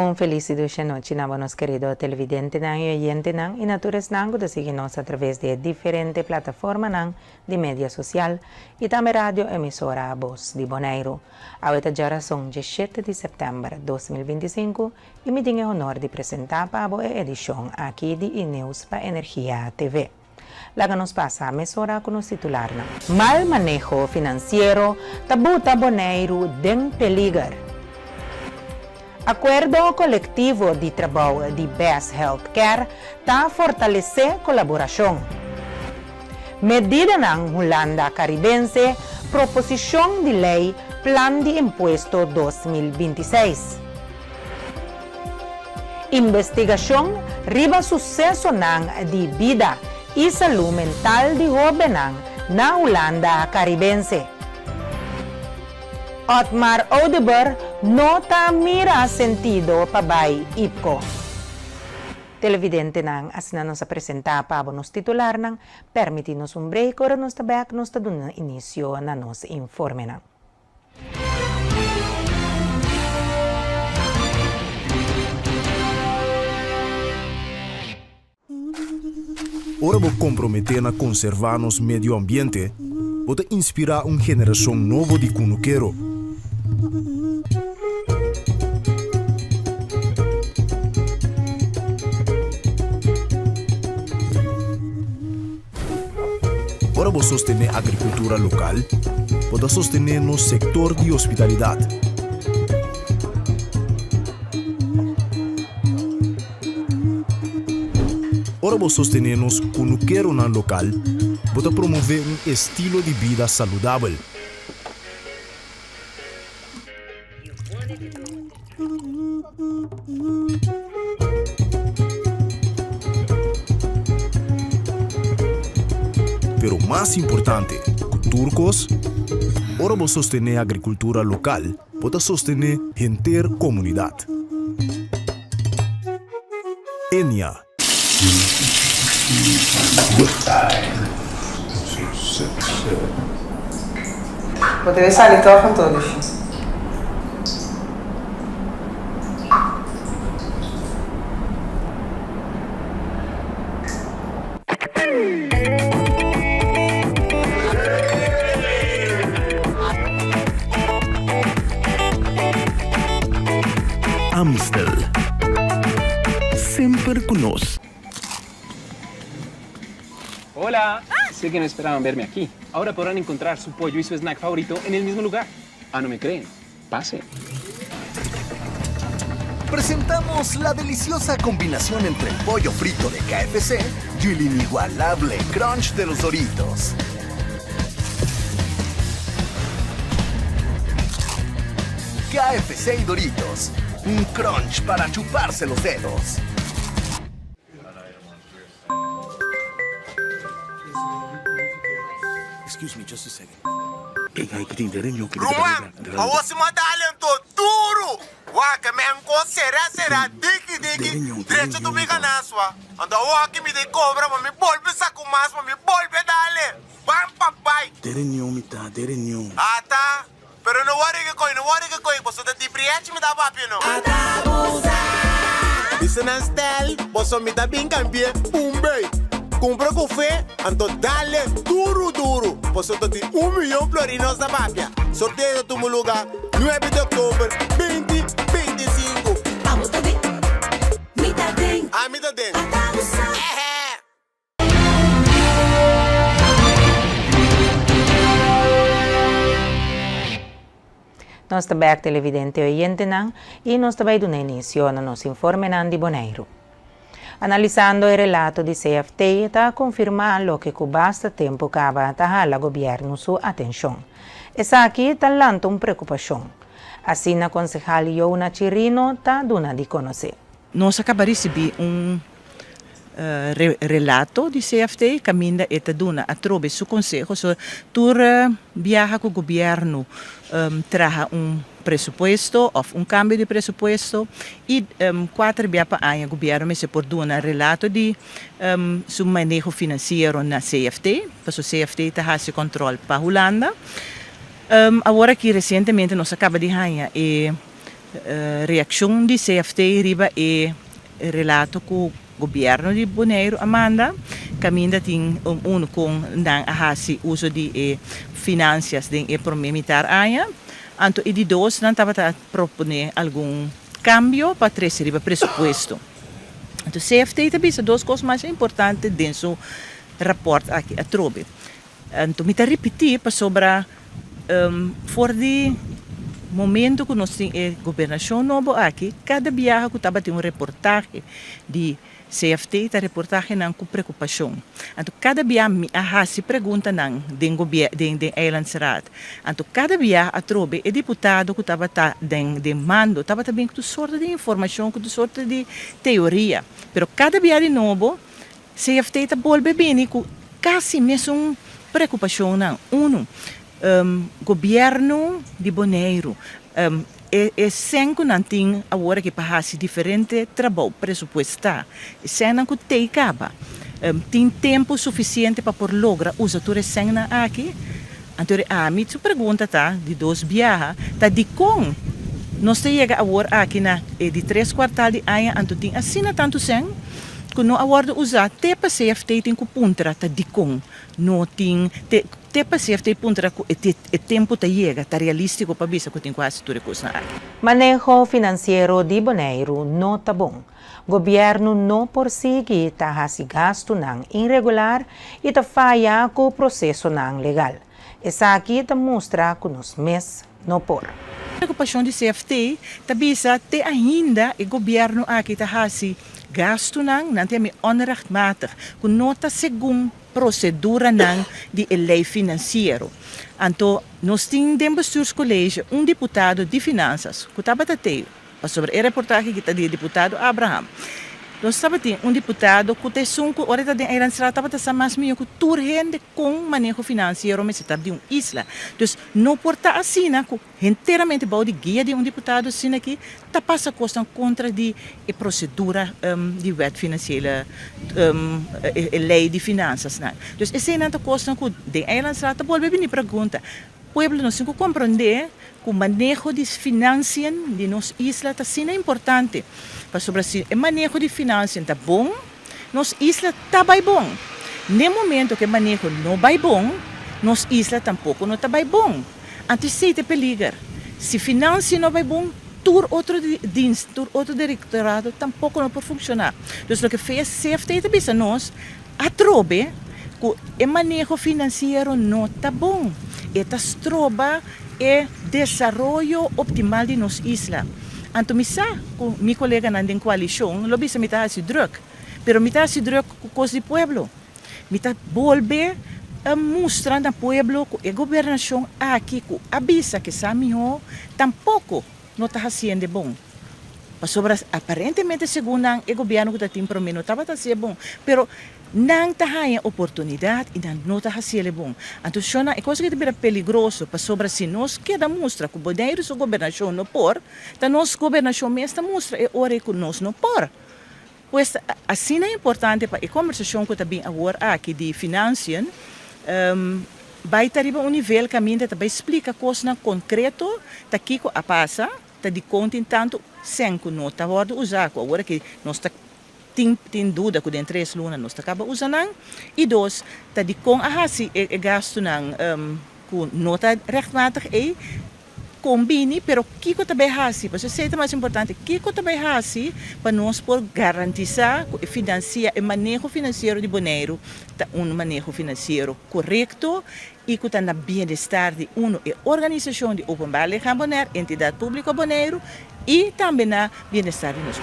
Un felis i dushe nochi na bo nos kerido televidentenan i oyentenan i na tur esnan ku ta sigui nos atraves di e diferente plataformanan di media sosial i tambe radio emisora Bos di Boneiru. Awe ta djarason djeshete di sèptèmber 2025 i mi tin e honor di presentá pa bo e edishon aki di E-Nieuws pa Energia TV. Laga nos pasa mesora ku nos titularnan. Mal maneho finansiero ta buta Boneiru den peliger. Akuerdo kolektivo di trabou di Best Health Care ta fortalesé kolaborashon. Medidanan Hulanda Karibense proposishon di lei Plan di Impuesto 2026. Investigashon riba susesonan di bida i salú mental di hóbennan na Hulanda Karibense. Otmar Oduber no ta mira sentido pa bai IPKO. Televidentenan, asina nos a presentá pa bo nos titularnan. Permití nos un break, ora nos ta bèk nos ta duna inisio na nos informenan. Ora bo komprometé na konservá nos medio ambiente, bo ta inspirá un generashon nobo di kunukero. Ora bo sostené agrikultura lokal, bo ta sostené nos sektor di hospitalidat. Ora bo sostené nos kunukeronan lokal, bo ta promové un estilo di bida saludabel. Pero mas importante ku tur kos, ora bo sostené agrikultura lokal, bo ta sostené henter komunidat. Enia. Bo debe sali tòg anto, Lushi. Amstel. Semper cu nos. Hola! Sé que no esperaban verme aquí. Ahora podrán encontrar su pollo y su snack favorito en el mismo lugar. Ah, no me creen? Pase. Presentamos la deliciosa combinación entre el pollo frito de KFC y el inigualable crunch de los Doritos. KFC y Doritos, un crunch para chuparse los dedos. Ruman, awor si m'a dal anto duru! Wak, men kos será será, diki diki, drecha tu mi ganaswa. Anto awor aki mi den kobra pa mi bolbe saku mas, pa mi bolbe dale. Ban pa bai. Ata, pero no wori ke koi, no wori ke koi, boso ta di briechi mi ta papia no. Bisa nan stel, boso mi ta bin kambie, pumbe! Kumpra ku fe, anto dale duru duru, boso ta tin un miyon florin nos ta papia. Sorteo ta tuma luga nuebe di oktober binti 25. Abo ta den, mi ta den. Ami ta den. Ata bo sa. Ehe! Nos ta bek televidente oyentenan y nos ta bay duna inicio na nos informenan di Boneiru. Analisando e relato di CFT ta confirma loke cu basta tempo caba ta hala gobierno su atencion. Esaki ta lanta un preocupacion. Asina concejal Yona Chirino ta duna di conoce. Nos a caba ricibi un relato di CFT caminda e ta duna atrobe su conseho so tur biaha cu gobierno traha un presupuesto of un cambio di presupuesto y cuater bia pa aña gobierno mester por duna relato di su maneho financiero na CFT pasobra CFT ta haci control pa Hulanda. Awor aki recientemente nos a caba di haña e. Reakshon di CFT riba e relato ku gobièrnu di Boneiru a manda, kaminda tin un kon nan a hasi uso di e finansias den e promé mitar aña. Anto e di dos nan tabata proponé algun kambio pa trese riba presupuesto. Anto CFT ta bisa dos kos masha importante den su rapòrt aki atrobe. Anto mi ta ripití pasobra for di momento ku nos tin e gobernashon nobo aki, kada biaha ku tabatin un reportahe di CFT ta reportahenan ku preokupashon. Anto kada bia mi a hasi preguntanan den den den Eilandsraad. Anto kada bia atrobe e diputado ku tabata den den mando tabata bin ku tur sorto di informashon, ku tur sorto di teoria. Pero kada bia di nobo CFT ta bolbe bini ku kasi mesun preokupashonnan. Unu, gobièrnu di Boneiru, e e sèn ku nan tin awor aki pa hasi diferente trabou presupuestá, e sènnan ku tei kaba, tin tempu sufisiente pa por logra usa tur e sènnan aki? Anto ami su pregunta ta, di dos biaha, ta dikon nos ta yega awor aki na e di tres kuartal di aña anto tin asina tantu sèn ku no a wòrdu usá te pa CFT tin ku puntra ta dikon no tin te te pa CFT puntra ku e e tempu ta yega ta realístiko pa bisa ku tin ku hasi tur e kosnan aki. Maneho finansiero di Boneiru no ta bon. Gobièrnu no por sigui ta hasi gastunan iregular i ta faya ku prosesonan legal. Esaki ta mustra ku nos mes no por. Preokupashon di CFT ta bisa te ainda e gobièrnu aki ta hasi gastunan, nan ta yama onrechtmatig, ku no ta segun proseduranan di e lei finansiero. Anto nos tin den Bestuurscollege un diputado di Finansas ku tabata tei Pasobra e reportahe ki ta di e diputado Abraham. Nos tabatin un diputado ku ta esun ku ora e ta den Eilandsraad tabata sa mas mihó ku tur hende kon maneho finansiero mester ta di un isla. Dus no por ta asina ku henteramente bou di guia di un diputado asina aki ta pasa kosnan kontra di e prosedura di wet finansiële e lei di finansasnan. Dus eseinan ta kosnan ku den Eilandsraad ta bolbe bini pregunta. Pueblo nos tin ku komprondé ku maneho di finansien di nos isla ta asina importante, pasobra si e maneho di finansien ta bon, nos isla ta bai bon. N'e momento ku e maneho no bai bon, nos isla tampoko no ta bai bon. Anto esei ta e peliger. Si finansien no bai bon, tur otro dienst, tur otro direktorado tampoko no por funkshoná. Dus loke VSCFT ta bisa nos, Atrobe ku e maneho finansiero no ta bon, e ta stroba e desaroyo optimal di nos isla. Anto mi sa ku mi koleganan den koalishon lo bisa mi ta hasi drùk, pero mi ta hasi drùk ku kos di pueblo. Mi ta bolbe mustra na pueblo ku e gobernashon aki ku a bisa ke sa mihó tampoko no ta hasiende bon. Pasobra aparentemente segun nan e gobierno ku ta tin prome no tabata hasié bon, pero nan ta haña oportunidat i nan no ta hasiel e bon. Anto shona e kos aki ta bira peligroso pasobra si nos keda mustra ku Boneiru su gobernashon no por, ta nos gobernashon mes ta mustra e ora ei ku nos no por. Pues ta asina importante pa e kombersashon ku ta bin awor aki di financiën bai ta riba un nivel kaminda ta bai splika kosnan konkreto ta kiko a pasa, Ta dikon tin tantu sèn ku no ta wòrdu usá ku awor aki nos ta tin tin duda ku den tres luna nos ta kaba usa nan? I dos, ta dikon a hasi e e gastunan ku no ta rechtmatig ei kon bini? Pero kiko ta bai hasi? Pasobra esei ta mas importante, kiko ta bai hasi pa nos por garantisá ku e finansia e maneho finansiero di Boneiru ta un maneho finansiero korekto i ku ta na bienestar di unu e organisashon di Openbaar Lichaam Bonaire, Entidat Públiko Boneiru, i tambe na bienestar di nos.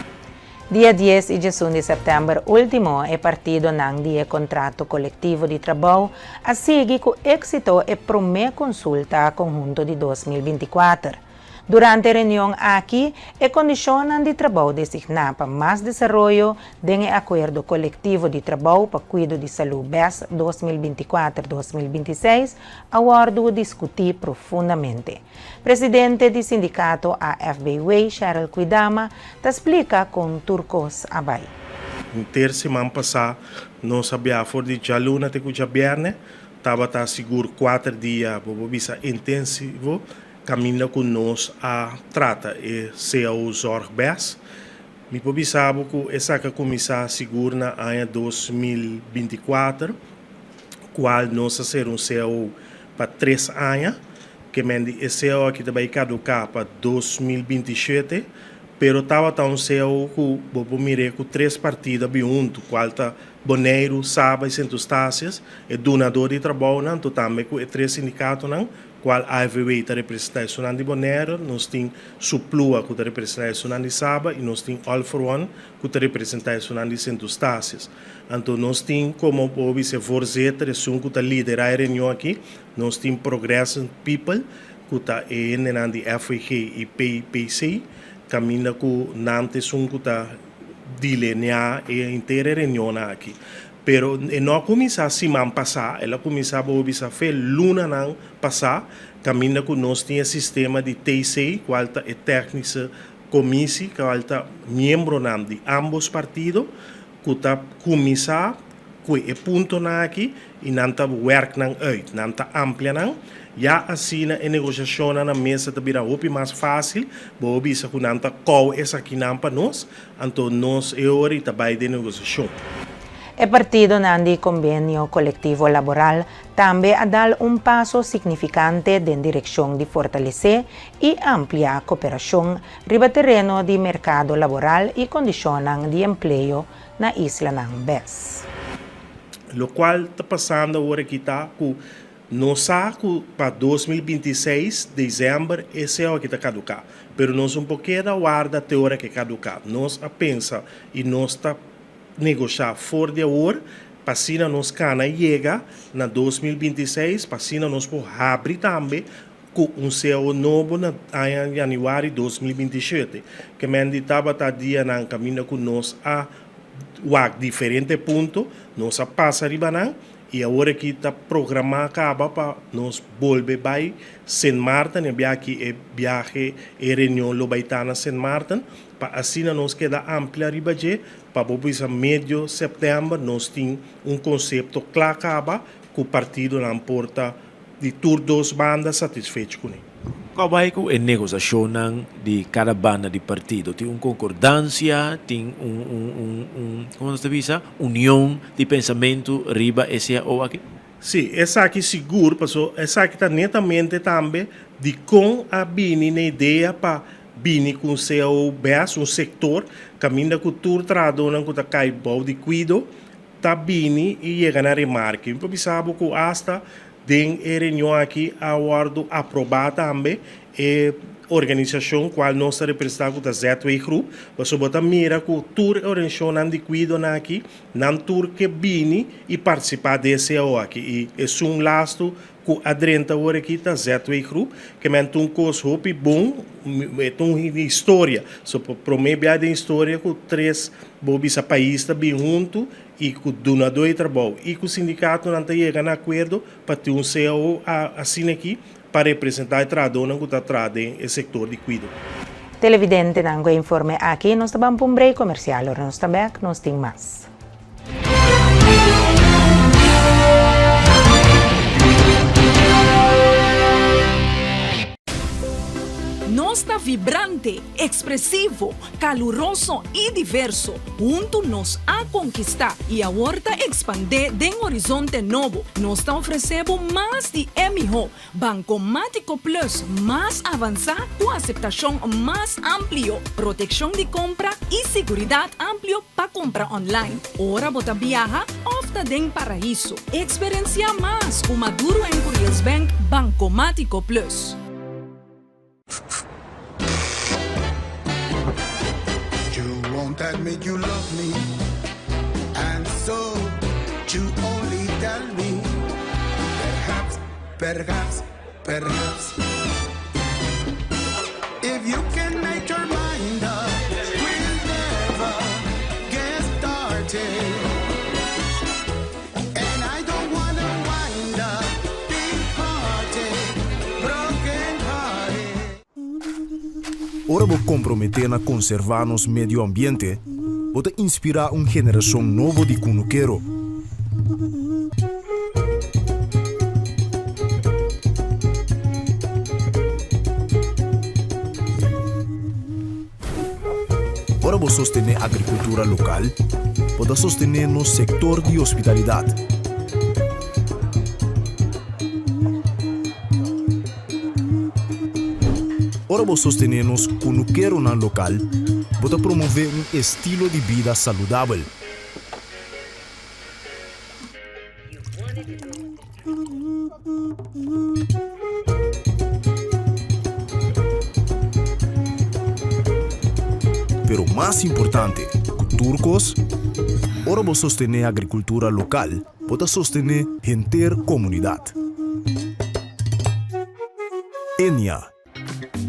Dia dies i diesun di sèptèmber último e partidonan di e kontrato kolektivo di trabou a sigui ku éksito e promé konsulta konhunto di 2024. Durante e reunion aki, e kondishonnan di trabou designá pa mas desaroyo den e Akuerdo Kolektivo di Trabou pa Kuido di Salú bes 2024, 2026 a wòrdu diskutí profundamente. Presidente di sindikato AFBW, Sheryl Kwidama, ta splika kon tur kos a bai. Henter siman pasá nos a biaha for di djaluna te ku djabièrnè. Tabata sigur kuater dia, bo por bisa, intensivo. kaminda ku nos a trata e cao Zorg Bes. Mi por bisa bo ku esaki a kuminsá sigur na aña 2024, kual nos a ser un cao pa tres aña, ke men di e cao aki ta bai kaduká pa 2027, pero tabata un cao ku bo por mir'é ku tres partido a bin huntu, kual ta Boneiru, Saba i Sint Eustatius, e dunadó di trabounan, anto tambe ku e tres sindikatonan, kual AFVW ta representá esunnan di Bonaire, nos tin Suplua ku ta representá esunnan di Saba i nos tin All for One ku ta representá esunnan di Sint Eustatius. Anto nos tin komo por bisa voorzitter esun ku ta liderá e reunion aki, nos tin Progressing People ku ta e hendenan di FWG i PPC, kaminda ku nan ta esun ku ta delineá e henter e reunionnan aki. Pero e no a kuminsá siman pasá, el a kuminsá bo bisa fe lunanan pasá, kaminda ku nos tin e sistema di TC, kual ta e Technische Commissie, kual ta miembronan di ambos partido ku ta kuminsá ku e puntonan aki i nan ta wèrk nan uit, nan ta amplia nan. Ya asina e negosiashonnan na mesa ta bira hopi mas fásil, bo bisa ku nan ta kou esakinan pa nos, anto nos e ora i ta bai den negosiashon. E partidonan di kombenio kolektivo laboral tambe a dal un paso signifikante den direkshon di fortalesé i amplia koperashon riba tereno di merkado laboral i kondishonnan di empleo na islanan bes. Lokual ta pasando awor aki ta ku nos sa ku pa 2026 desèmber e seo aki ta kaduká, pero nos un por keda warda te ora ku e kaduká. Nos a pensa i nos ta negoshá for di awor pa asina nos kana yega na 2026 pa asina nos por habri tambe ku un seo nobo na aña yanüari 2027. Ke men di tabata dianan kaminda ku nos a wak diferente punto, nos a pasa riba nan i awor aki ta programá kaba pa nos bolbe bai Sint Maarten, e bia aki e biahe, e reunion lo bai ta na Sint Maarten, pa asina nos keda amplia riba dje, pa bo bisa medio sèptèmber nos tin un konsepto kla kaba ku partidonan por ta di tur dos banda satisfecho kuné. Kua bai ku e negosashonnan di kada banda di partido? Tin un konkordansia, tin un un un un komo nos ta bisa, union di pensamentu riba e cao aki? Sí, esaki sigur, paso esaki ta netamente tambe dikon a bini na idea pa bini ku un cao bes, un sektor, kaminda ku tur trahadónan ku ta kai bou di kuido ta bini i yega na remarke. Mi por bisa bo ku asta den e reunion aki a wòrdu aprobá tambe e organisashon kual nos ta representá ku ta ZW Groep, pasobra bo ta mira ku tur e organisashonnan di kuidonan aki, nan tur ke bini i partisipá den e cao aki. I esun lastu Ku a drenta awor aki ta ZW Groep, ke men ta un kos hopi bon, e ta un historia. So pa prome bia den historia ku tres bo bisa pais ta bin huntu i ku dunadó di trabou i ku sindikatonan ta yega na akuerdo pa tin un cao asina aki pa representá e trahadónan ku ta traha den e sektor di kuido. Televidentenan ku e informe aki nos ta ban pa un break komersial ora nos ta bek nos tin mas. Nos ta vibrante, ekspresivo, kaluroso i diverso. Huntu nos a konkistá i awor ta ekspandé den horizonte nobo. Nos ta ofresé bo mas di e mihó. Bankomátiko Plus mas avansá ku aseptashon mas amplio, protekshon di kompra i siguridat amplio pa kumpra online ora bo ta biaha òf ta den paraiso. Eksperensiá mas ku Maduro en Curiels Bank Bankomátiko Plus. You won't admit you love me And so you only tell me Perhaps, perhaps, perhaps If you can make your mind up We'll never get started And I don't wanna wind up Big hearted, broken hearted Ora bo komprometé na konservá nos medio ambiente, bo ta inspirá un generashon nobo di kunukero. bo sostené agrikultura lokal, bo ta sostené nos sektor di hospitalidat. Ora bo sostené nos kunukeronan lokal, bo ta promové un estilo di bida saludabel. Pero mas importante ku tur kos, ora bo sostené agrikultura lokal, bo ta sostené henter komunidat. Enia.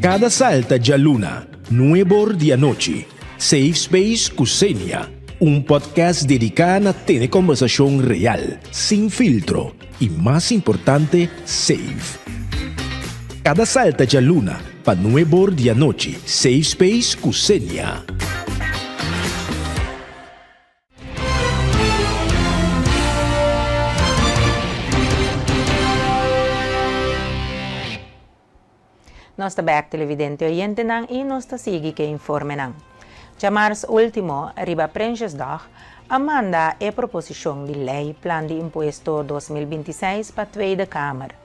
Kada salta djaluna, nuebor di anochi, Safe Space ku Xenia, un podcast dediká na tene kòmbersashon real, sin filtro i mas importante, safe. Kada salta djaluna pa nuebor di anochi, Safe Space ku Xenia. Nos ta bek televidente oyentenan y nos ta sigui ke informenan. Djamars ultimo, riba Prinsjesdag, a manda e proposishon di ley Plan di Impuesto 2026 pa Tweede Kamer.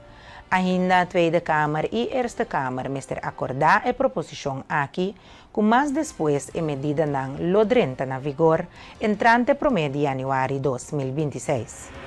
Ainda Tweede Kamer y Eerste Kamer mester acorda e proposishon aki ku mas despues e medidanan lo drenta na vigor entrante promé di yanüari 2026.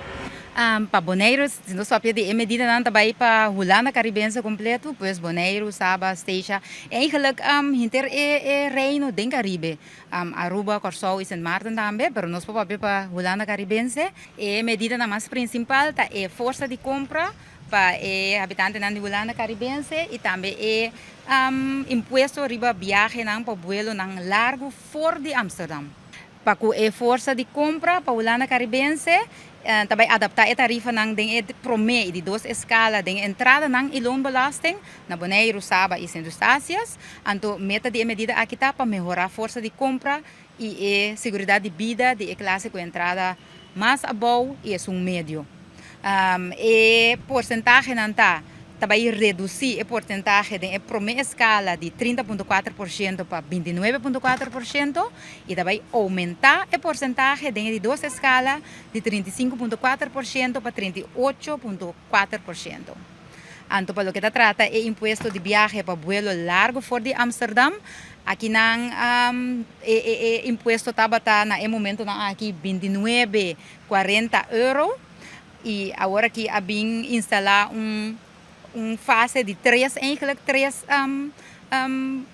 Pa Boneiru, si nos papia di e medidanan ta bai pa Hulanda Karibense kompleto, pues Boneiru, Saba, Statia, eigenlijk henter e e reino den Karibe, Aruba, Kòrsou i Sint Maarten tambe, pero nos por papia pa Hulanda Karibense. E medidanan mas prinsipal ta e forsa di kompra pa e habitantenan di Hulanda Karibense i tambe e impuesto riba biahenan pa buelonan largu for di Amsterdam. Pa ku e forsa di kompra pa Hulanda Karibense ta bai adaptá e tarifanan den e promé i di dos eskala den e entradanan i loonbelasting na Boneiru, Saba i Sint Eustatius. Anto meta di e medida aki ta pa mehorá forsa di kompra i e seguridat di bida di e klase ku entrada mas abou i esun medio. E porsentahenan ta ta bai redusí e porsentahe den e promé eskala di 30.4% pa 29.4% i ta bai oumentá e porsentahe den e di dos eskala di 35.4% pa 38.4%. Anto pa loke ta trata e impuesto di biahe pa buelo largu for di Amsterdam, akinan e e impuesto tabata na e momentonan aki 29 40 euro y awor aki a bin instala un un fase di tres eigenlijk tres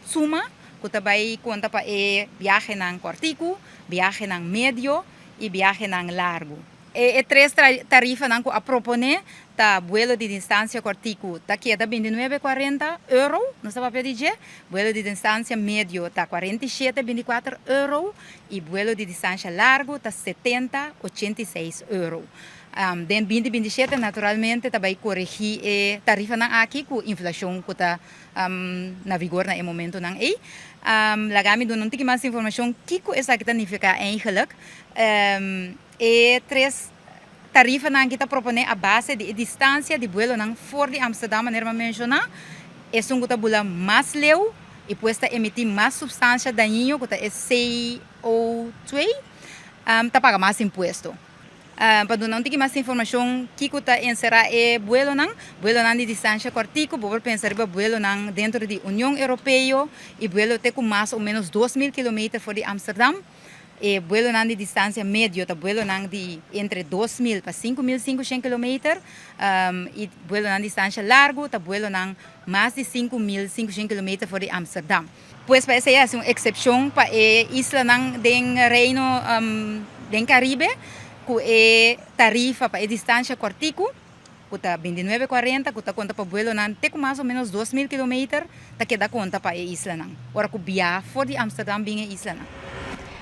suma cu ta bay conta pa e biahenan cortico, biahenan medio y biahenan largo. E tres tarifanan cu a propone ta buelo di distancia cortico ta keda 29.40 euro, nos ta papia di dje, buelo di distancia medio ta 47.24 euro y buelo di distancia largo ta 70, 86 euro. Den 2027 naturalmente ta bay coregi e tarifanan aki cu inflacion cu ta na vigor na e momentonan ey. Laga mi duna un tiki mas informacion kico esaki ta nifica eigenlijk. E tres tarifanan aki ta propone a base di e distancia di buelonan for di Amsterdam manera mi a menciona. Esun cu ta bula mas leu y pues ta emiti mas substancia dañino cu ta e CO2 ta paga mas impuesto. Pa duna un tiki mas informacion kico ta encera e buelonan, buelonan di distancia cortico, bo por pensa riba buelonan dentro di Union Europeo y buelo te cu mas o menos 2000 kilometer for di Amsterdam. E buelonan di distansia medio ta buelonan di entre 2000 pa 5500 kilometer i buelonan di distansia largu ta buelonan mas di 5500 kilometer for di Amsterdam. Pues pa esei hasi un eksepshon pa e islanan den Reino den Karibe ku e tarifa pa e distansia kòrtiku ku ta 29.40 ku ta konta pa buelonan te ku mas o menos 2000 kilometer ta keda konta pa e islanan ora ku biaha for di Amsterdam bin e islanan.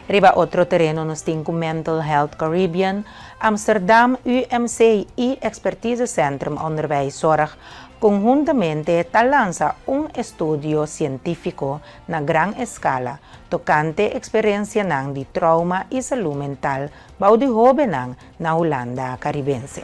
Riba otro tereno nos tin ku Mental Health Caribbean, Amsterdam UMC i Expertisecentrum Onderwijszorg konhuntamente ta lansa un estudio sientífiko na gran eskala tokante eksperensianan di trouma i salú mental bou di hóbennan na Hulanda Karibense.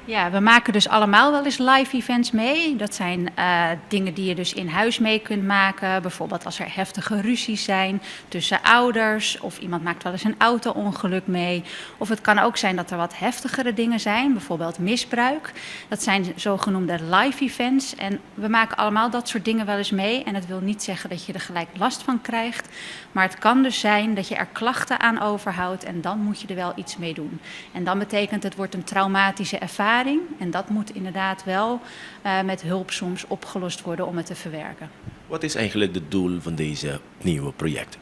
Ja, we maken dus allemaal wel eens live events mee. Dat zijn uh, dingen die je dus in huis mee kunt maken. Bijvoorbeeld als er heftige ruzies zijn tussen ouders. Of iemand maakt wel eens een auto-ongeluk mee. Of het kan ook zijn dat er wat heftigere dingen zijn, bijvoorbeeld misbruik. Dat zijn zogenoemde live events. En we maken allemaal dat soort dingen wel eens mee. En dat wil niet zeggen dat je er gelijk last van krijgt. Maar het kan dus zijn dat je er klachten aan overhoudt en dan moet je er wel iets mee doen. En dan betekent het wordt een traumatische ervaring. En dat moet inderdaad wel uh, met hulp soms opgelost worden om het te verwerken. Wat is eigenlijk het doel van deze nieuwe project?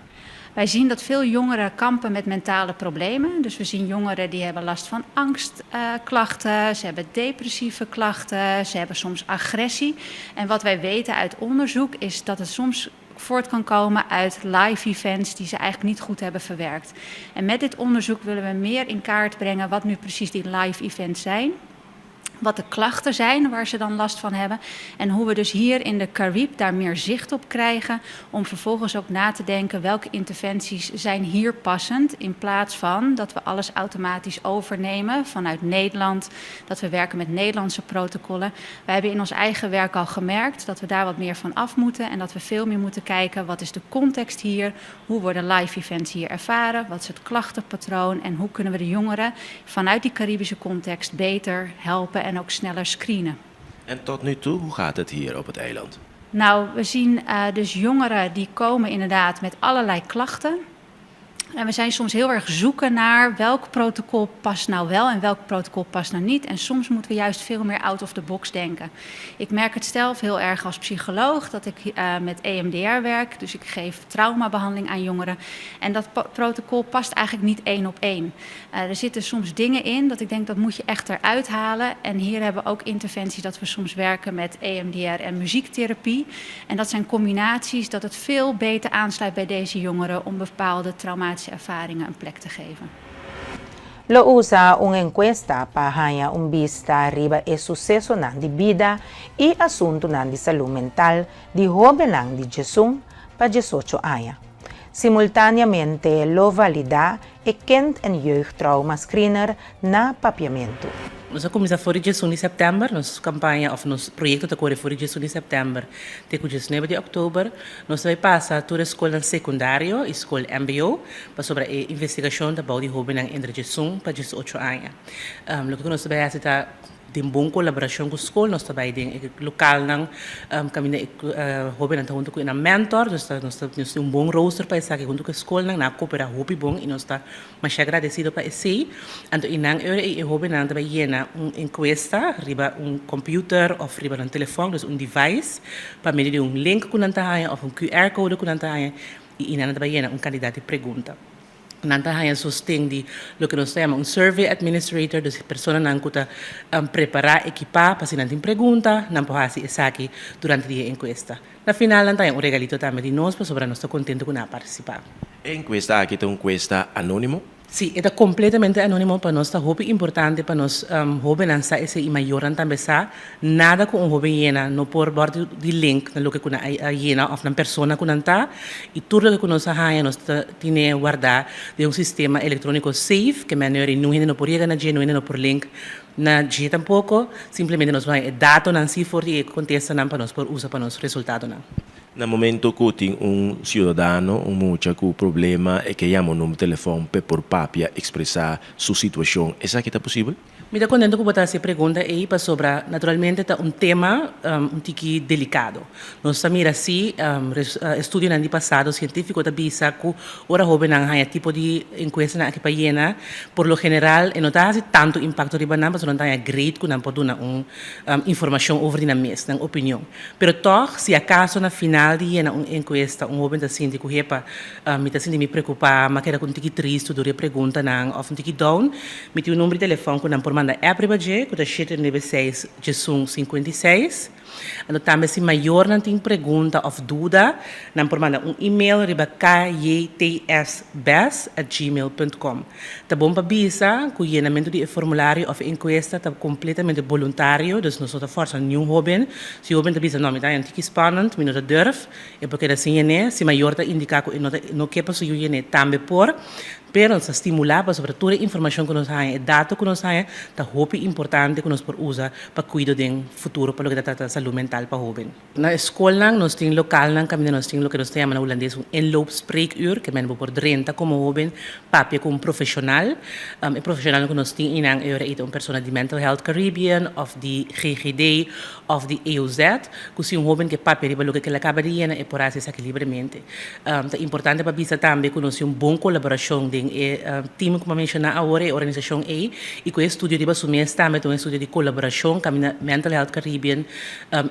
Wij zien dat veel jongeren kampen met mentale problemen. Dus we zien jongeren die hebben last van angstklachten, ze hebben depressieve klachten, ze hebben soms agressie. En wat wij weten uit onderzoek is dat het soms voort kan komen uit live events die ze eigenlijk niet goed hebben verwerkt. En met dit onderzoek willen we meer in kaart brengen wat nu precies die live events zijn wat de klachten zijn waar ze dan last van hebben. En hoe we dus hier in de Carib daar meer zicht op krijgen. Om vervolgens ook na te denken welke interventies zijn hier passend. In plaats van dat we alles automatisch overnemen vanuit Nederland. Dat we werken met Nederlandse protocollen. Wij hebben in ons eigen werk al gemerkt dat we daar wat meer van af moeten. En dat we veel meer moeten kijken wat is de context hier. Hoe worden live events hier ervaren? Wat is het klachtenpatroon? En hoe kunnen we de jongeren vanuit die Caribische context beter helpen en ook sneller screenen. En tot nu toe, hoe gaat het hier op het eiland? Nou, we zien uh, dus jongeren die komen inderdaad met allerlei klachten. En we zijn soms heel erg zoeken naar welk protocol past nou wel en welk protocol past nou niet. En soms moeten we juist veel meer out of the box denken. Ik merk het zelf heel erg als psycholoog dat ik uh, met EMDR werk. Dus ik geef traumabehandeling aan jongeren. En dat protocol past eigenlijk niet één op één. Uh, er zitten soms dingen in dat ik denk dat moet je echt eruit halen. En hier hebben we ook interventies dat we soms werken met EMDR en muziektherapie. En dat zijn combinaties dat het veel beter aansluit bij deze jongeren om bepaalde traumatische ervaringen een plek te geven. Lo usa un enkuesta pa haña un bista riba e susesonan di bida i asuntunan di salú mental di hóbennan di diesun pa diesocho aña. Simultáneamente lo validá e Kind en Jeugdtrauma Screener na Papiamentu. Nos a kuminsá for di diesun di sèptèmber, nos kampaña òf nos proyekto ta kore for di diesun di sèptèmber te ku diesnuebe di òktober. Nos ta bai pasa tur e skolnan sekundario i skol mbo pasobra e investigashon ta bou di hóbennan entre diesun pa diesocho aña. Loke ku nos ta bai hasi ta Den bon kolaborashon ku skol nos ta bai den e lokalnan kaminda e hóbennan ta huntu ku nan mentor. Dus ta nos ta nos tin un bon rooster pa esaki huntu ku e skolnan. Nan a koperá hopi bon i nos ta masha agradesido pa esei. Anto i nan ora ei e hóbennan ta bai yena un enkuesta riba un computer òf riba nan telefòn, dus un device, pa medio di un link ku nan ta haña òf un QR code ku nan ta haña i nan ta bai yena un kantidat di pregunta. Nan ta haña sosten di loke nos ta yama un survey administrator, dus personanan ku ta prepará, ekipá pa si nan tin pregunta, nan por hasi esaki durante di e enkuesta. Na final nan ta haña un regalito tambe di nos pasobra nos ta kontentu ku nan a partisipá. E enkuesta aki ta un enkuesta anónimo? Sí, e ta kompletamente anónimo. Pa nos ta hopi importante pa nos hóbennan sa esei i mayornan tambe sa. Nada ku un hóben yena no por wòrdu di link na loke ku nan a yena òf nan persona ku nan ta i tur loke ku nos a haña nos ta tine wardá den un sistema elektróniko safe ke manera niun hende no por yega na dje, niun hende no por link na dje tampoko. Simplemente nos por haña e datonan si for di e kontestanan pa nos por usa pa nos resultadonan. Na momento ku tin un siudadano, un mucha ku problema e ke yama un number telefòn p'e por papia ekspresá su situashon, esaki ta posibel? Mi ta contento cu bo ta haci e pregunta ey pasobra naturalmente ta un tema un tiki delicado. Nos ta mira si estudionan di pasado cientifico ta bisa cu ora hobennan haya tipo di encuestanan aki pa yena, por lo general e no ta haci tanto impacto riba nan pasobra nan ta haya grade cu nan por duna un informacion over di nan mes, nan opinion. Pero tog si acaso na final di yena un encuesta un hoben ta sinti cu hepa mi ta sinti mi preocupa, m'a keda cu un tiki tristo dor e preguntanan of un tiki down, Mi tin un number di telefòn ku nan por manda app riba dje, ku ta shete nuebe seis djesun sinkuenta i seis. Anto tambe si mayornan tin pregunta òf duda, nan por manda un email riba kytsbes@gmail.com. Ta bon pa bisa ku yenamentu di e formulario òf e enkuesta ta kompletamente boluntario, dus nos no ta fòrsa niun hóben. Si hóben ta bisa, No, mi ta haña un tiki spannend, mi no ta durf, e por keda sin yen'é. Si mayor ta indiká ku e no ta no ke pa su yu yen'é, tambe por. Pero nos ta stimulá pasobra tur e informashon ku nos haña, e dato ku nos haña ta hopi importante ku nos por usa pa kuido den futuro pa loke ta trata salú mental pa hóben. Na e skolnan nos tin lokalnan kaminda nos tin loke nos ta yama na hulandes un inloopspreekuur, ke men bo por drenta komo hóben papia ku un profeshonal. E profeshonalnan ku nos tin einan e ora ei ta un persona di Mental Health Caribbean òf di GGD òf di EOZ ku si un hóben ke papia riba loke ke el a kaba di yena e por hasi esaki libremente. Ta importante pa bisa tambe ku nos tin un bon kolaborashon den e team ku mi a menshoná awor, e organisashon ei, i ku e estudio riba su mes tambe ta un estudio di kolaborashon kaminda Mental Health Caribbean,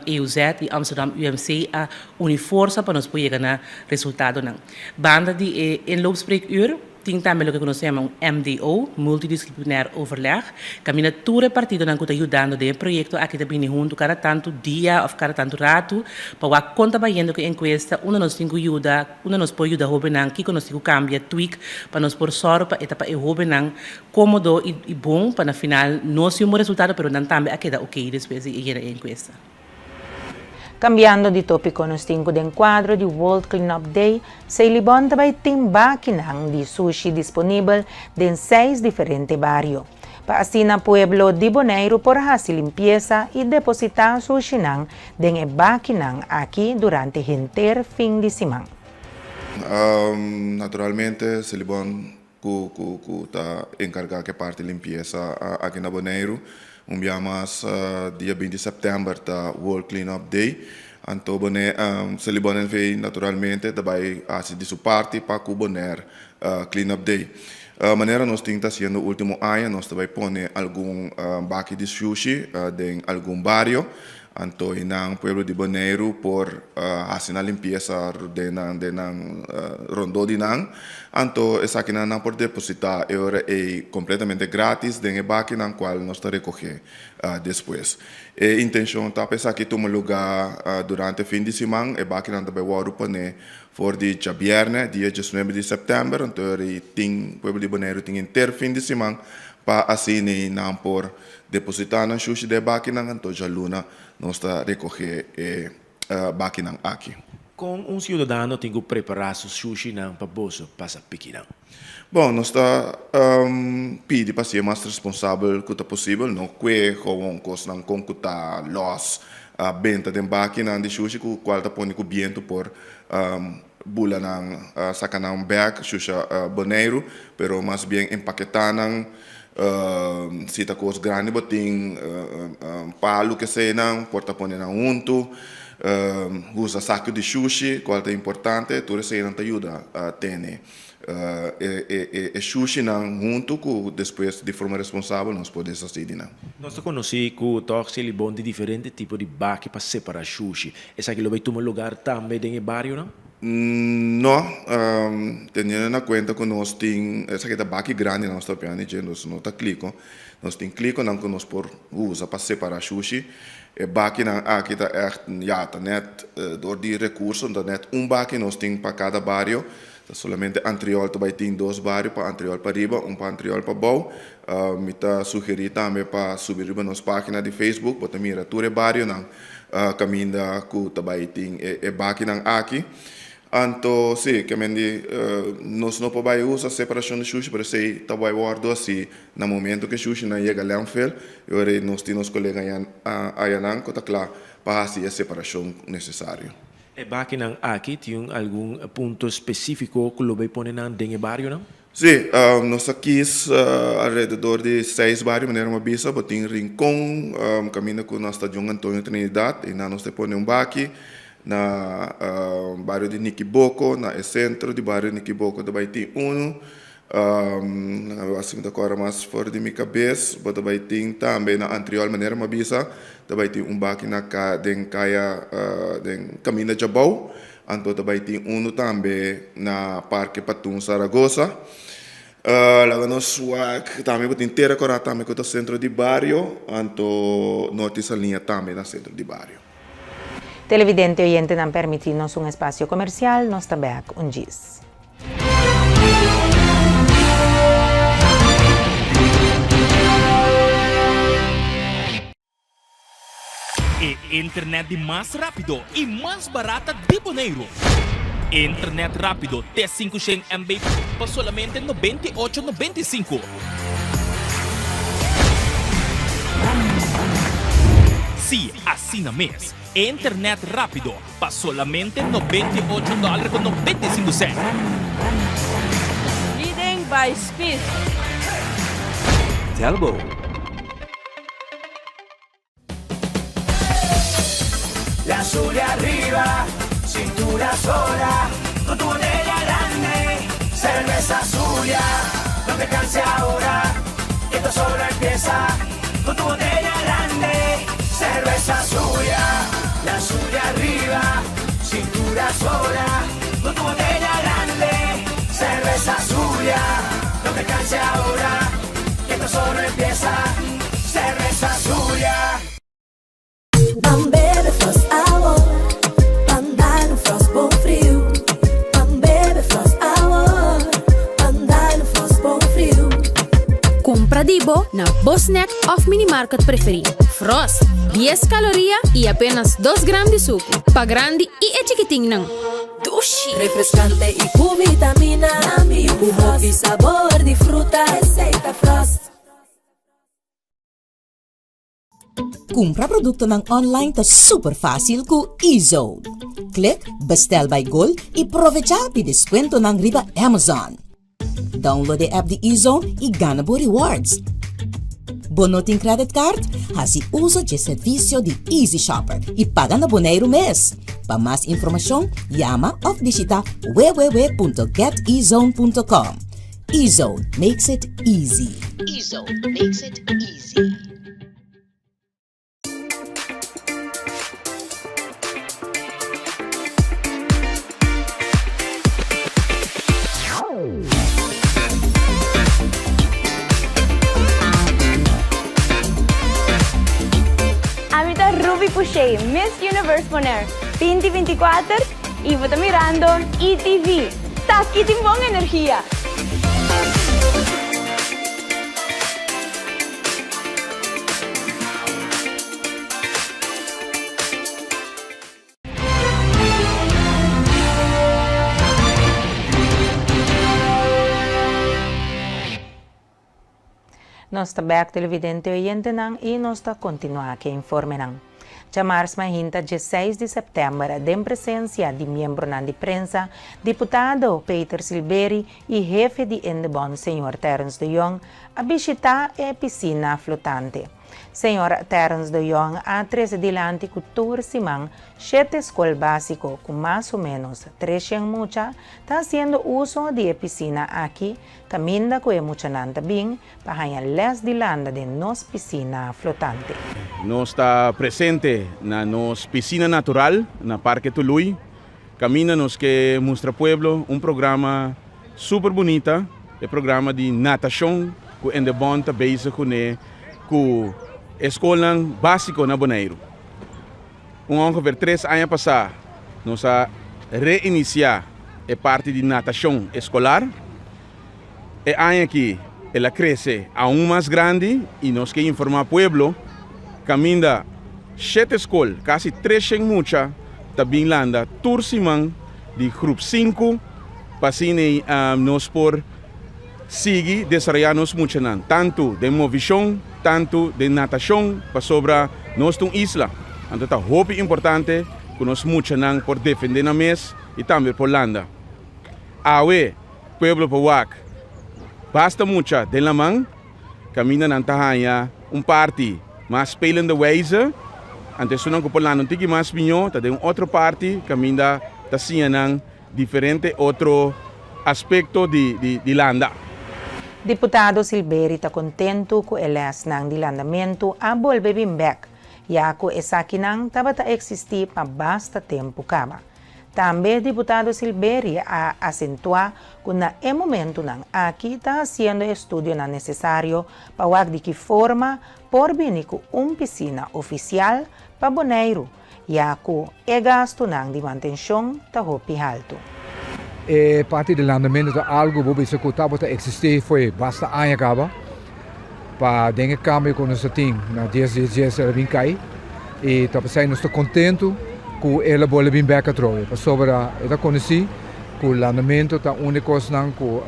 EOZ i Amsterdam UMC a uni forsa pa nos por yega na resultadonan. Banda di e inloopspreekuur tin tambe loke ku nos ta yama un MDO, Multidisciplinair Overleg, kaminda tur e partidonan ku ta yudando den e proyekto aki ta bini huntu kada tantu dia òf kada tantu ratu pa wak kon ta bayendo ku e enkuesta, unda nos tin ku yuda, unda nos por yuda hóbennan, kiko nos tin ku kambia, tweak, pa nos por sòru pa e ta pa e hóbennan kómodo i bon pa na final nos tin un bon resultado pero nan tambe a keda oké despues di e yena e enkuesta. Cambiando di topico nos tin cu den cuadro di World Clean Up Day, Seilibon ta bay tin bakinan di sushi disponibel den seis diferente bario. Pa asina pueblo di Boneiru por haci limpiesa y deposita sushinan den e bakinan aki durante henter fin di siman. Naturalmente Selibon ku ku ku ta enkargá ku e parti limpiesa aki na Boneiru. Un bia mas dia 20 sèptèmber ta World Clean Up Day. Anto Bonaire Selibon NV naturalmente ta bai hasi di su parti pa ku Bonaire Clean Up Day. Manera nos tin ta hasiendo último aña nos ta bai pone algun baki di shushi den algun bario. Anto i nan pueblo di Boneiru por hasi nan limpiesa den nan den nan rondó di nan. Anto esakinan nan por depositá e ora ei kompletamente grátis den e bakinan kual nos ta rekogé despues. E intenshon ta pa esaki tuma lugá durante fin di siman. E bakinan ta bai wòrdu poné for di djabièrnè, dia diesnuebe di sèptèmber. Anto e ora ei tin pueblo di Boneiru tin henter fin di siman pa asina nan por Depositá nan shushi den e bakinan, anto djaluna nos ta rekogé e bakinan aki. Kon un siudadano tin ku prepará su shushinan pa boso pasa pikinan? Bon, nos ta pidi pa sier mas responsabel ku ta posibel, no kue gowon kosnan kon ku ta lòs benta den bakinan di shushi ku kual ta pone ku bientu por bula nan saka nan bèk shusha Boneiru, pero mas bien empaketá nan. Si ta kos grandi bo tin palu keseinan por ta pone nan huntu, usa saku di shushi kual ta importante, tur eseinan ta yuda tene e shushinan huntu ku despues di forma responsabel nos por deshasí di nan. Nos ta konosí ku tòg Selibon tin diferente tipo di baki pa separá shushi. Esaki lo bai tuma lugar tambe den e barionan? No, teniendo na cuenta cu nos tin, esaki ta baki grandi nos ta piandi dje, nos no ta clico, nos tin cliconan cu nos por usa pa separa shushi, e bakinan aki ta echt, ya, ta net door di recurso, ta net un baki nos tin pa cada bario, ta solamente Antriol ta bay tin dos bario, pa Antriol pariba, un pa Antriol pabou, mi ta sugeri tambe pa subi riba nos pagina di Facebook, bo ta mira tur e barionan. Kaminda ku ta bai tin e bakinan aki. Anto si, ke men di nos no por bai usa separashon di shushi, pero esei ta bai wòrdu hasi na momento ku e shushinan yega landfill, e ora ei nos tin nos kolega ayanan ku ta kla pa hasi e separashon nesesario. E bakinan aki tin algun punto spesífiko ku lo bai pone nan den e barionan? Sí, nos a kis alrededor di seis bario, manera mi a bisa, bo tin Rincon, kaminda ku na Stadion Antonio Trinidad, einan nos ta pone un baki, na bario di Nikiboko, na e sentro di bario Nikiboko ta bai tin unu, si mi ta kòrda mas for di mi kabes, bo ta bai tin tambe na Antriol, manera mi a bisa, ta bai tin un baki na den kaya den kaminda Djabou. Anto ta bai tin unu tambe na Parke Patun Zaragoza. Laga nos wak tambe bo tin Tera Kora tambe ku ta sentro di bario, anto Norte Saliña tambe na sentro di bario. Televidente oyentenan permiti nos un espacio comercial, nos ta bek un djis. E internet di mas rapido y mas barata di Boneiru. Internet rápido te 500 MB pa solamente 98,95. Sí, asina mes. Internet rápido pa solamente 98 dòler ku 95 sènt. Leading by speed. Telbo. La azul arriba, cintura sola, con tu botella grande, cerveza Zulia, no te canses ahora, que esto solo empieza, con tu botella grande, cerveza Zulia, la azul arriba, cintura sola, con tu botella grande, cerveza Zulia, no te canses ahora, que esto solo empieza, cerveza Zulia. Ban bebe Frost awor, ban dal un Frost bon friu. Ban bebe Frost awor, ban dal un Frost bon friu. Kumpra di bo na bo snack òf minimarket preferí. Frost, dies kaloria i apenas dos gram di suku. Pa grandi i e chikitinnan. Dushi! Refreskante i ku vitamina. Ku hopi sabor di fruta. Esei ta Frost. Kumpra produktonan online ta super fásil ku eZone. Klik Bestel by Gold i provechá di deskuentonan riba Amazon. Download e app di eZone i gana bo rewards. Bo no tin credit card? Hasi uso dje servisio di Easy Shopper i paga na Boneiru mes. Pa mas informashon, yama òf bishitá www.getezone.com. Ezone makes it easy. Ezone makes it easy. Ami ta Ruby Pouchet, Miss Universe Bonaire 2024 y bo ta mirando ETV. T'aki tin bon energia! Nos ta bek televidente oyentenan y nos ta continua ke informenan. Djamars mainta djeseis di sèptèmber den presensia di miembronan di prensa, diputado Peter Silberi y hefe di Indebon señor Terence de Jong a bishita e pisina flotante. Señor Terence de Jong a trese dilanti cu tur siman shete scol basico cu mas o menos treshen mucha ta haciendo uso di e pisina aki caminda cu e muchanan ta bin pa haña les di landa den nos pisina flotante. Nos ta presente na nos pisina natural na Parke Tului. Kaminda nos ke mustra pueblo un programa super bunita, e programa di natashon ku Endebon ta bezig kuné ku e skolnan básiko na Boneiru. Un ongeveer tres aña pasá nos a reinisiá e parti di natashon eskolar. E aña aki el a krese aun mas grandi i nos ke informá pueblo kaminda shete skol, kasi treshen mucha ta bin landa tur siman di grup sinku pa asina nos por sigui desaroyá nos muchanan tantu den movishon tantu den natashon pasobra nos ta un isla anto ta hopi importante ku nos muchanan por defendé nan mes i tambe por landa. Awe pueblo por wak basta mucha den laman, kaminda nan ta haña un parti mas spelende wijze, anto esunnan ku por landa un tiki mas miñó ta den un otro parti kaminda ta siña nan diferente otro aspekto di di landa. Diputado Silberi ta kontentu ku e lèsnan di landamentu a bolbe bin bèk, ya ku esakinan tabata eksistí pa basta tempu kaba. Tambe diputado Silberie a asentuá ku na e momentunan aki ta hasiendo e estudionan nesesario pa wak di ki forma por bini ku un pisina ofisial pa Boneiru, ya ku e gastunan di mantenshon ta hopi haltu. E parti di landamentu ta algu bo bisa ku tabata eksistí fo'i basta aña kaba. Pa den e kambio ku nos ta tin na dies dies dies el a bin kai i ta p'esei nos ta kontentu. ku el a bolbe bin bèk atrobe pasobra e ta konosí ku landamentu ta un di kosnan ku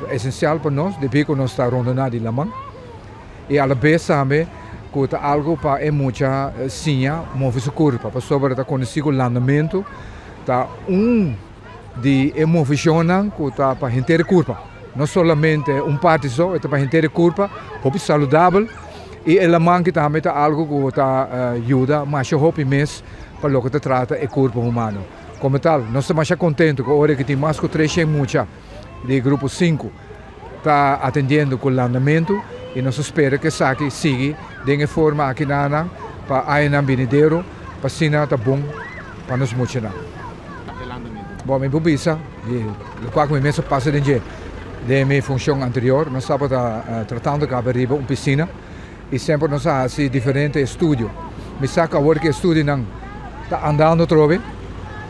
esensial pa nos debí ku nos ta rondoná di laman i alabes tambe ku ta algu pa e mucha siña move su kurpa pasobra ta konosí ku landamentu ta un di e movishonnan ku ta pa henter e kurpa, no solamente un parti so, e ta pa henter e kurpa, hopi saludabel i e laman ki tambe ta algu ku ta yuda masha hopi mes pa loke ta trata e kurpa humano. Komo tal, nos ta masha kontentu ku ora ki tin mas ku treshen mucha di grupo sinku ta atendiendo ku landamentu i nos ta spera ku esaki sigui den e forma aki nan pa añanan binidero pa asina ta bon pa nos muchanan. Bon, mi por bisa di lokual ku mi mes a pasa den dje den mi funshon anterior, nos tabata tratando kaba riba un pisina i semper nos a hasi diferente estudio. Mi sa ku awor ku e estudionan ta andando atrobe,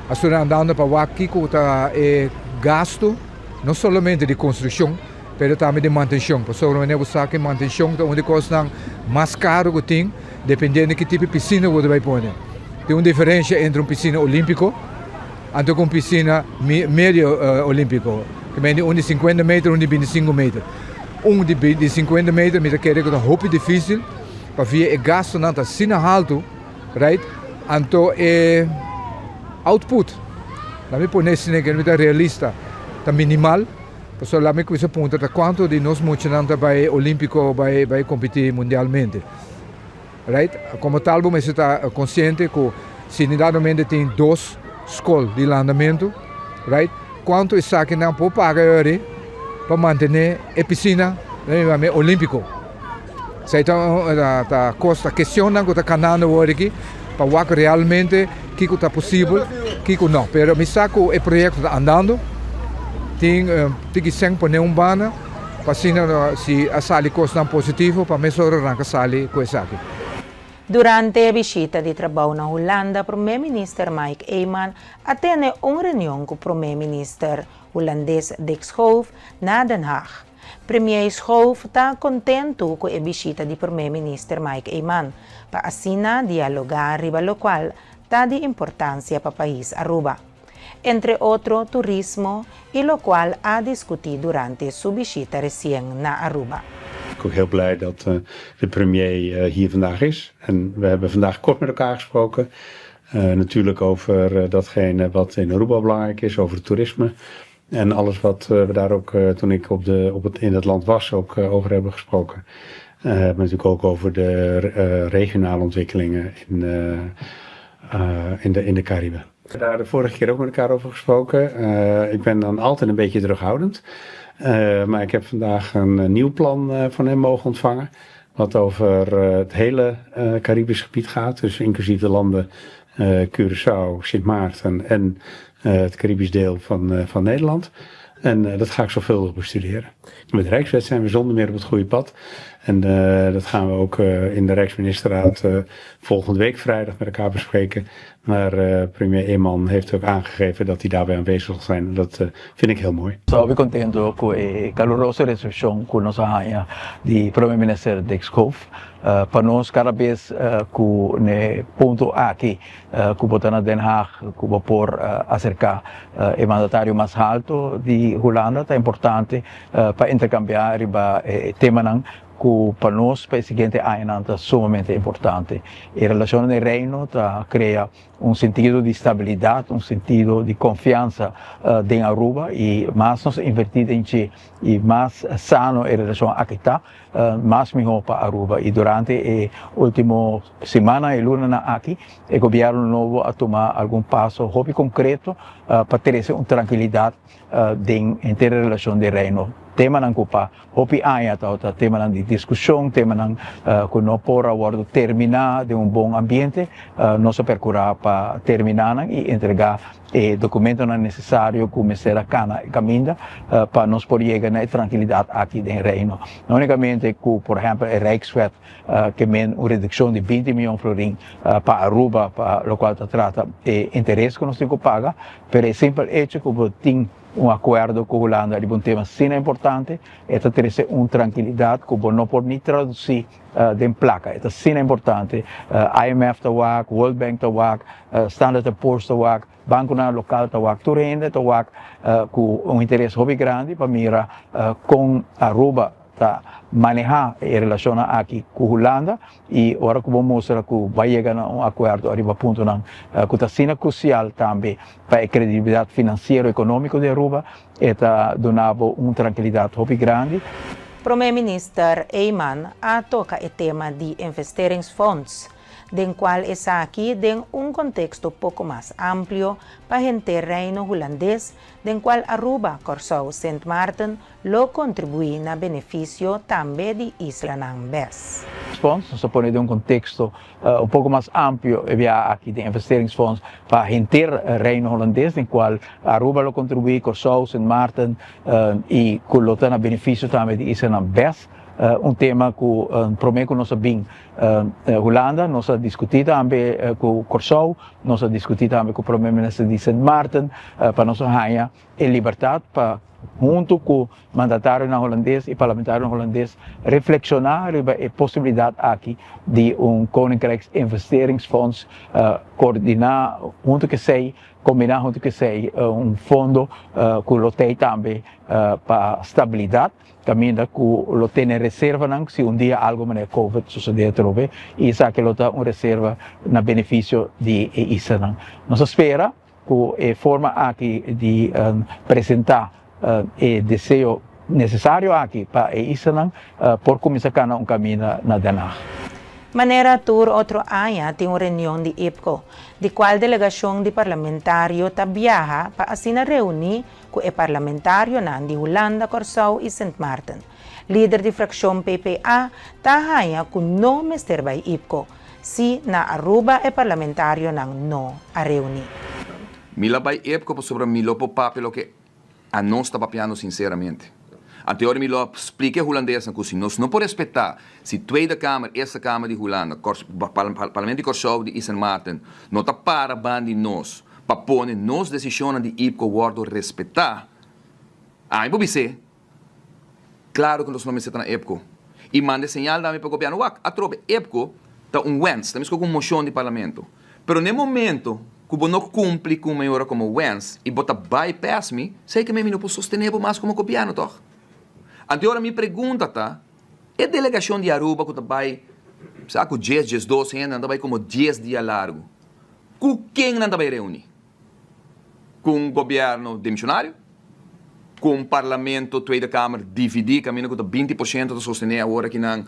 a studio andando pa wak kiko ta e gastu no solamente di konstrukshon pero tambe di mantenshon, pasobra wanneer bo sa ku e mantenshon ta un di kosnan mas karu ku tin, dependiendo ki tipo di pisina bo ta bai pone. Tin un diferensha entre un pisina olímpiko anto ku un pisina medio olímpiko, ke mende un di sinkuenta meter, un di bintisinku meter. Un di sinkuenta meter mi ta kere ku ta hopi difísil pavia e gastunan ta asina haltu. Right? Anto e output, laat mi pone esei ke mi ta realista, ta minimal. Pasobra laat mi kuminsa puntra ta kuantu di nos muchanan ta bai Olímpiko, bai bai kompetí mundialmente. Right? Komo tal bo mester ta konsiente ku si dado momento tin dos skol di landamentu, right? Kuantu esakinan por paga yori pa mantené e pisina olímpiko? Esei ta ta kos ta kestionnan ku ta kanando awor aki pa wak realmente kiko ta posibel kiko no. Pero mi sa ku e proyekto ta andando tin tin ki sèn pone un banda pa asina si a sali kosnan positivo pa mesora ranka sali ku esaki. Durante e bishita di trabou na Hulanda Prome Minister Mike Eman a tene un reunion ku Prome Minister Hulandes Dick Schoof na Den Haag. Premier Schoof ta kontentu ku e bishita di Prome Minister Mike Eman pa asina dialogá riba lokual ta di importansia pa pais Aruba. Entre otro turismo i lokual a diskutí durante su bishita resien na Aruba. Ik ook heel blij dat de premier hier vandaag is. En we hebben vandaag kort met elkaar gesproken. Natuurlijk over datgene wat in Aruba belangrijk is, over het toerisme. En alles wat we daar ook toen ik op de, op het, in het land was ook over hebben gesproken. Maar natuurlijk ook over de regionale ontwikkelingen in, in, de, in de Cariben. We hebben daar de vorige keer ook met elkaar over gesproken. Ik ben dan altijd een beetje terughoudend. Maar ik heb vandaag een nieuw plan van hem mogen ontvangen. Wat over het hele Caribisch gebied gaat. Dus inclusief de landen Curaçao, Sint Maarten en het Caribisch deel van, van Nederland. En dat ga ik zorgvuldig bestuderen. Met de Rijkswet zijn we zonder meer op het goede pad. En dat gaan we ook in de Rijksministerraad volgende week vrijdag met elkaar bespreken. Maar premier Eman heeft ook aangegeven dat hij daarbij aanwezig zal zijn. En dat vind ik heel mooi. Hopi contento cu e caluroso recepcion cu nos a haya di Prome Minister Dick Schoof. Pa nos cada bes cu n'e punto aki cu bo ta na Den Haag cu bo por acerca e mandatario mas halto di Hulanda ta importante pa intercambia riba e temanan cu pa nos pa e siguiente añanan ta sumamente importante. E relacionnan den Reino ta crea un sentido di stabilidad, un sentido di confiansa den Aruba y mas nos inverti den dje y mas sano e relacion aki ta, mas miho pa Aruba. Y durante e ultimo simannan y lunanan aki e gobierno nobo a tuma algun paso hopi concreto pa trece un trankilidad den henter e relacion den Reino. Temanan cu pa hopi aña tabata temanan di discusion, temanan cu no por a wordo termina den un bon ambiente, nos a percura pa termina nan y entrega e documentonan necesario cu mester a cana e caminda pa nos por yega na e trankilidad aki den Reino. No unicamente cu por ehempel e Rijkswet ke men un reduccion di binti miyon florin pa Aruba pa locual ta trata e interes cu nos tin cu paga, pero e simpel hecho cu bo tin. un akuerdo ku Hulanda riba un tema asina importante, e ta trese un trankilidat ku bo no por ni tradusí den plaka. E ta asina importante. IMF ta wak, World Bank ta wak, Standard and Poor's ta wak, bankonan lokal ta wak, tur hende ta wak ku un interes hopi grandi pa mira kon Aruba ta manehá e relashonnan aki ku Hulanda i ora ku bo mustra ku bo a yega na un akuerdo ariba puntonan ku ta asina krusial tambe pa e kredibilidat finansiero ekonómiko di Aruba, e ta duna bo un trankilidat hopi grandi. Prome Minister Eman a toka e tema di investeringsfonds, den cual esaki den un contexto poco mas amplio pa henter Reino Hulandes, den cual Aruba, Corsou, Sint Maarten lo contribui na beneficio tambe di islanan bes. Fonds, nos ta pone den un contexto un poco mas amplio e biaha aki den investeringsfonds pa henter Reino Hulandes, den cual Aruba lo contribui, Corsou, Sint Maarten y cu lo ta na beneficio tambe di islanan bes. Un tema cu prome cu nos a bin Hulanda nos a discuti tambe cu Corsou, nos a discuti tambe cu Prome Minister di Sint Maarten pa nos a haya e libertad pa hunto cu mandatarionan Hulandes y parlamentarionan Hulandes reflexiona riba e posibilidad aki di un Koninkrijksinvesteringsfonds coordina hunto cu esey, combina hunto cu esey un fondo cu lo tey tambe pa stabilidad. Caminda cu lo tene reservanan si un dia algo manera covid sucede atrobe y esaki lo ta un reserva na beneficio di e islanan. Nos a spera cu e forma aki di presenta e deseo necesario aki pa e islanan por cuminsa cana un caminda na Den Haag. Manera tur otro aña tin un reunion di IPCO, di cual delegacion di parlamentario ta biaha pa asina reuni ku e parlamentarionan di Hulanda, Kòrsou i Sint Maarten. Lider di frakshon PPA ta haña ku no mester bai IPCO, si na Aruba e parlamentarionan no a reuní. Mi la bai IPCO pasobra mi lo por papia loke anos ta papiando sinceramente. Anteor mi lo a splica e hulandesnan cu si nos no por respeta si Tweede Kamer, Eerste Kamer di Hulanda, Parlamento di Kòrsou di Sint Maarten no ta para ban di nos pa pone nos desishonnan di IPCO wòrdu respetá, ami por bis'é, Klaro ku nos no mester ta na IPCO. I manda e señal tambe pa gobièrnu, Wak, atrobe, IPCO ta un wens, ta meskos ku un moshon di parlamento. Pero na e momento ku bo no kumpli ku mayoria komo wens i bo ta bypass mi, sei ke mi no por sostené bo mas komo gobièrnu, tòg? Anto e ora mi pregunta ta, e delegashon di Aruba ku ta bai, sa ku djes, djesdos hende, nan ta bai komo dies dia largu. Ku ken nan ta bai reuní? Ku un gobièrnu demisionario? Ku un parlamento, Tweede Kamer, dividí kaminda ku ta 20% ta sostené awor aki nan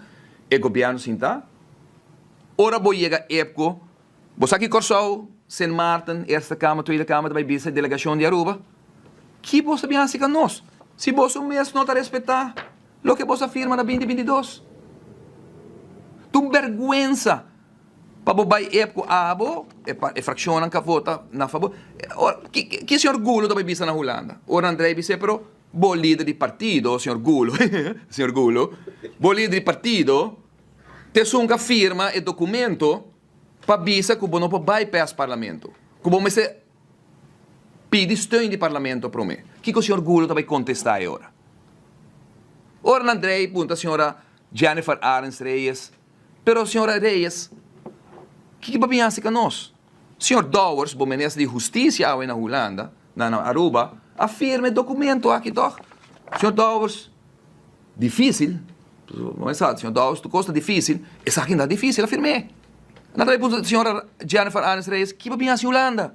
e gobièrnu sintá? Ora bo yega EPCO, bo sa ki Kòrsou, Sint Maarten, Eerste Kamer, Tweede Kamer ta bai bisa e delegashon di Aruba? Ki boso ta bin hasi ka nos si boso mes no ta respetá loke boso a firma na 2022? Ta un bèrgwensa! Pa bo bai ep ku abo, e frakshonnan ka vota na fabor. Ki señor Gulo ta bai bisa na Hulanda? Ora Andrei bis'é, pero bo lider di partido, señor Gulo, señor Gulo, bo lider di partido ta esun ka firma e dokumento pa bisa ku bo no por bypass parlamento, ku bo mester pidi steun di parlamento promé. Kiko señor Gulo ta bai kontestá e ora? Ora Andrei puntra señora Jennifer Arends Reyes, Pero señora Reyes, kiko bo bin hasi ka nos? Señor Dowers, bo minister di Husticia awe na Hulanda, na na Aruba, a firma e documento aki toch? Señor Dowers, dificil, bo sa, señor Dowers tur cos ta dificil, esaki no ta dificil, a firm'é. Nan ta bay puntra señora Jennifer Arends Reyes, kiko bo bin hasi Hulanda?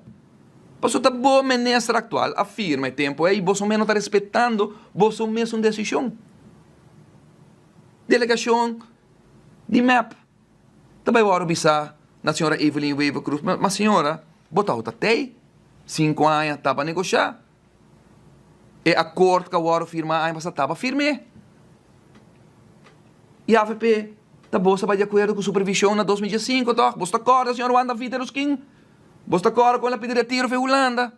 Pasobra ta bo minister actual a firma e tempo ey, boso mes no ta respetando boso mesun decision. Delegacion di mep ta bai wòrdu bisá na señora Evelyn Wever-Croes, ma señora, bo tabata tei sinku aña taba negoshá. E akord ku a wòrdu firmá aña pasá taba firm'é. I avp ta boso a bai di akuerdo ku supervishon na 2015 tòg? Boso ta kòrda señor Juan David Eroskin? Boso ta kòrda kon el a pidi retiro for Hulanda?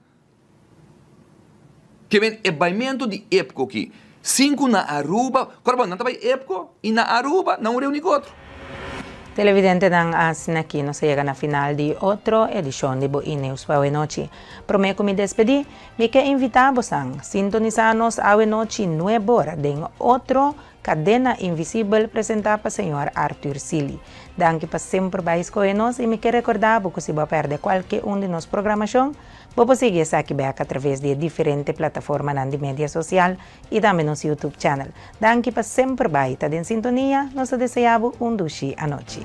Ke men e baimentu di EPCO ki sin ku na Aruba, kor bon nan ta bai EPCO i na Aruba nan un reuni ku otro. Televidentenan asina aki nos a yega na final di otro edishon di bo E-Nieuws pa awenochi. Promé ku mi despedí, mi ke invitá bosan sintonisá nos awenochi nueb'or den otro Kadena Invisibel presentá pa señor Arthur Sealy. Danki pa semper bai skohe nos i mi ke rekordá bo ku si bo a pèrdè kualke un di nos programashon, bo por sigui esaki bèk atraves di e diferente plataformanan di media sosial i tambe nos YouTube channel. Danki pa semper bai ta den sintonia, nos ta deseá bo un dushi anochi.